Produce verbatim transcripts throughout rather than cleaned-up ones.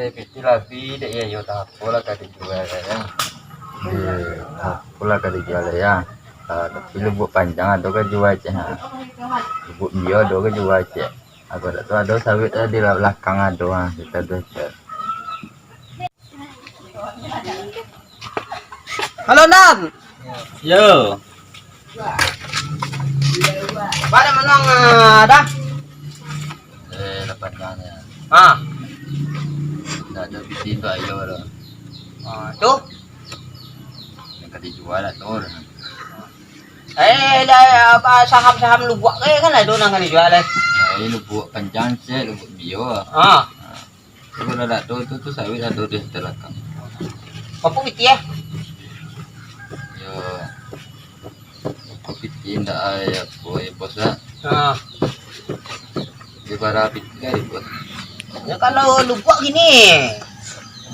Eh, piti labi dek iyo, yo, tak apolah ka dijual, yo. Di, apolah ka dijual, yo. Ah, tapi lubuak panjang ado ka jual, cek, ha. Lubuak biau ado ka jual, cek. Aku tak tahu, ado sawit di balakang ado, ha, kita ado, cek. Halo, Nan. Yo. Bana manuang, ah, dah? Eh, lapan juta. Ah. Ndak ado piti untuak ayo tu. Ah, tu? Nan ka dijual lah tu. Eh, dah, apa, saham-saham lubuak ke kan ado nan ka dijual, eh? Eh, lubuak panjang se, lubuak biau. Ah. Ah. Kalau dak ado tu, tu sawit ado di balakang. Apo piti, eh? Yo, apo piti ndak ai apo, yo, Bos, ah. Ha. Di bara piti ai, Bos. Ya, kalau lubuak gini,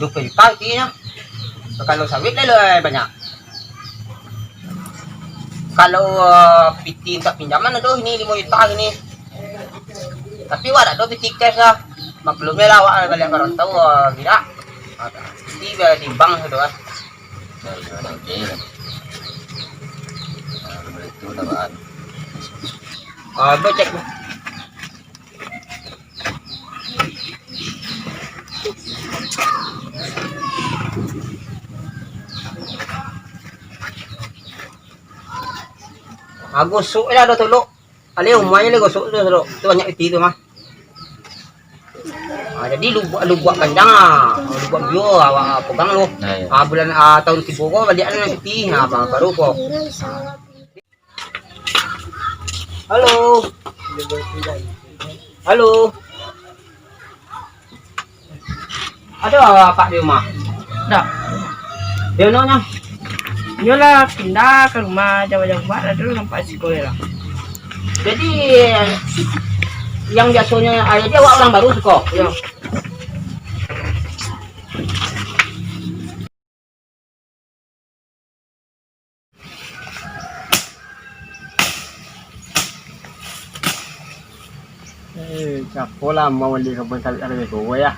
duo puluah juta pitinyo. Kalau sawit lah, lah banyak. Kalau, eh, piti untuak pinjaman ado ini limo juta ini. Tapi wak dak ado piti cash lah. Maklum lah awak baliak ka rantau, ah, gila. Ah, piti biar timbang sado lah. Oke. Nah, kalau itu dah, Bang. Ah, becek. Ah, gosok lah dah tolok. Alai umua nyo lai gosok tu, tu, tu banyak piti tu mah. Ah, jadi lubuak, lubuak panjang ah. Lubuak biau awak pegang lu. Nah, ya. Ah, bulan, ah, tahun tibo ko baliak lah piti. Nah, ba-, baru ko. Halo. Halo. Ado apak di rumah? Dak. Di mano nyo? Nyo lah pindah ka rumah jauah-jauah, dak ado nampak siko lah. Jadi, yang biasonyo, ah, jadi awak urang baru siko? Iyo. Eh, siapo lah mau bali kabun sawit kami ko, yo?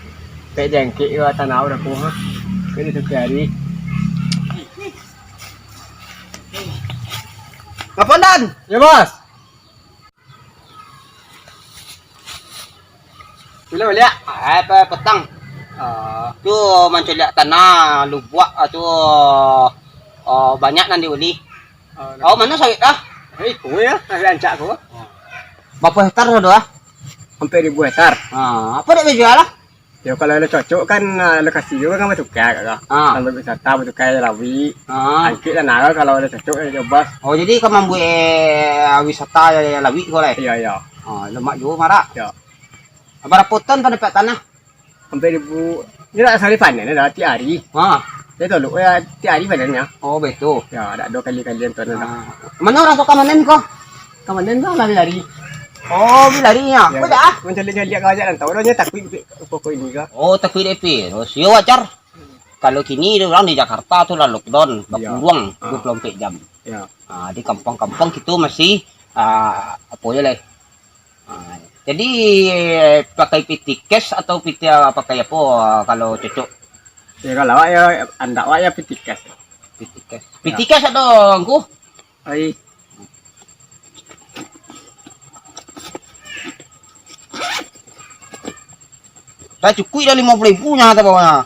Pek jangkik jo tanah udah ko, ha? Kini tu hari. Ngapo, Dan? Yo, Bos. Baliak, baliak. Ah, pe-, petang. Ah, tu mancaliak tanah lubuak, ah, tu, ah, banyak nan diuli. Ah, oh, mano sawit ah? Eh, iko yo, sawit rancak ko. Barapo hektar tu ah? Ampek ribu hektar. Ah, apo dak bajua lah? Yo, kalau lah cocok kan, ah, lokasi tu kan batuka, Kak. Ah. Tampek wisata batuka lawik. Ah. Angkik lah nah, kalau lah cocok, yo, Bos. Oh, jadi ka mambuek, eh, wisata lawik ko lah? Iyo, iyo. Ah, lemak juo marak. Yo. Barapo ton pado pek tanah? Ampek ribu. Ni lah sari panen dah, tiap hari. Ha. Dia tolok ya, tiap hari panennyo. Oh, betul. Ya, dak ado kali-kali yang tuan dah. Ha. Mano urang tu ka manen ko? Ka manen tu lari-lari. Oh, lari-lari nyo. Ya, apo dah? Mancaliak-caliak ka wajak rantau, dah nyo takuik pokok ini ko. Oh, takuik dek virus. Yo, wajar. Kalau kini urang di Jakarta tu lah lockdown, ya, bakurung ha, dua puluh ampek jam. Ya. Ha, di kampuang-kampuang kito masih, ah, apo yo lah. Ah, jadi, pakai piti cash atau piti, ah, pakai apo, ah, kalau cocok? Ya, kalau awak ya, andak awak ya piti cash. Piti cash. Ya. Piti cash ado, Ngku? Ai. Dah cukuik dah limo puluah ribu nyo, tabawanya.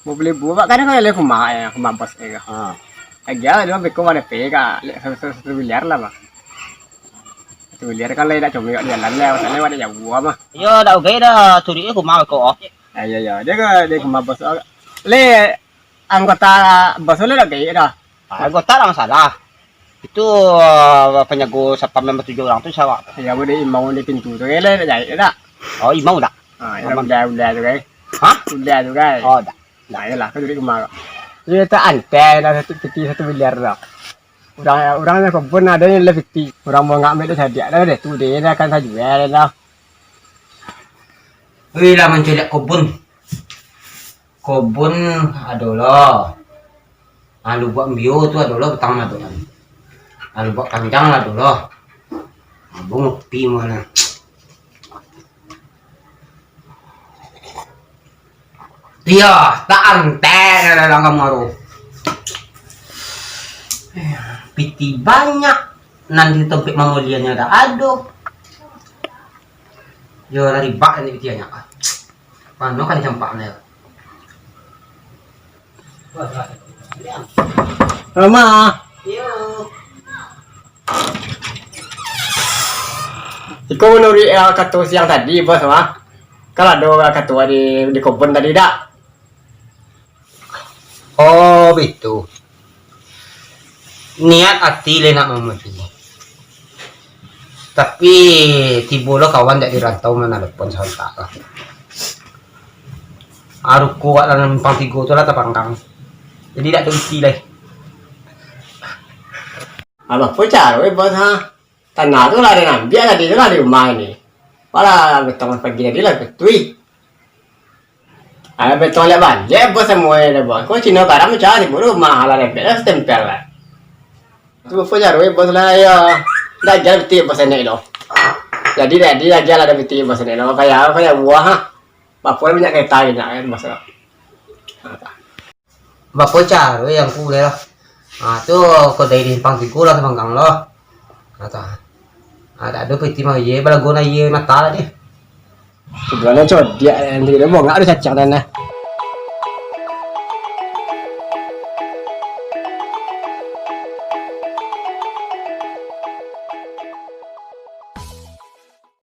Limo puluah ribu, Pak, kadang kan lek kumaha, ya, kumaha bos, ya. Ha. Aja, dia beko mana pe, Kak? Lek satu, satu, satu miliar lah, Pak. Satu miliar kan lek dak comel di jalan lah, masalah dak jauah mah. Iyo, dak oke dah, curi kumaha beko, oh. Ya, ya, ya. Dia ke, dia kumaha bos, oh. Lek anggota bos lek dak oke dah. Ah, anggota dak masalah. Itu, ah, panjago satpam nan batujuah urang tu sia? Ya, buek imau di pintu tu, kan, dak jahek dak? Oh, imau dak? Ah, yang ular-ular tu, kan. Hah? Ular tu, kan. Oh, dak. Nah, iyolah, kan duduak rumah. Iyo, tak antai dah satu piti satu miliar dah. Urang, urang nan kabun ado nan lah piti. Urang mau ngambil dah sadiak dah, dah tu dia dah kan sajual dah. Wih, lah mancaliak kabun. Kabun ado lah. Ah, lubuak biau tu ado lah batang ado. Ah, lubuak panjang lah ado lah. Abang ngopi mah lah. Iyo, tak antek lah dalam kamar tu. Piti banyak, nan di tampek mamolianyo dak ado. Yo, lah ribak ni piti banyak. Mano kan campak ni? Rama. Iyo. Iko manuruik, eh, kato siang tadi, Bos, mah. Kan ado kato di, di kobun tadi, dak? Oh, bitu. Niat ati lai nak mamoli. Tapi, tibo lo kawan dari rantau manalepon sabantak lah. Aruko awak dalam simpang tigo tu lah tapanggang. Jadi, dak ado isi lai. Alah, apo caro, eh, Bos, ha? Tanah tu lah ado nan ambiak tadi tu lah di rumah ni. Pala betong pagi tadi lah betui. Alah betong liak baliak, Bos, samo e dah, Bos. Ko Cino garam cari rumah lah, dapek lah stempel lah. Tu apo caro, eh, Bos, lah, yo. Dak jan piti Bos enek tu. Jadi, jadi dak jan lah ado piti Bos enek tu. Kayak, kayak buah, ha. Bapo banyak kereta banyak kan, Bos, lah. Bapo caro yang ku lai lah. Ha, tu, ko dari simpang tigo lah, simpang gang lah. Ha, tu. Ha, dak ado piti mah, ye, balago na ye mata lah deh. Sebenarnya codiak, nanti dia bongak ada cacang tanah.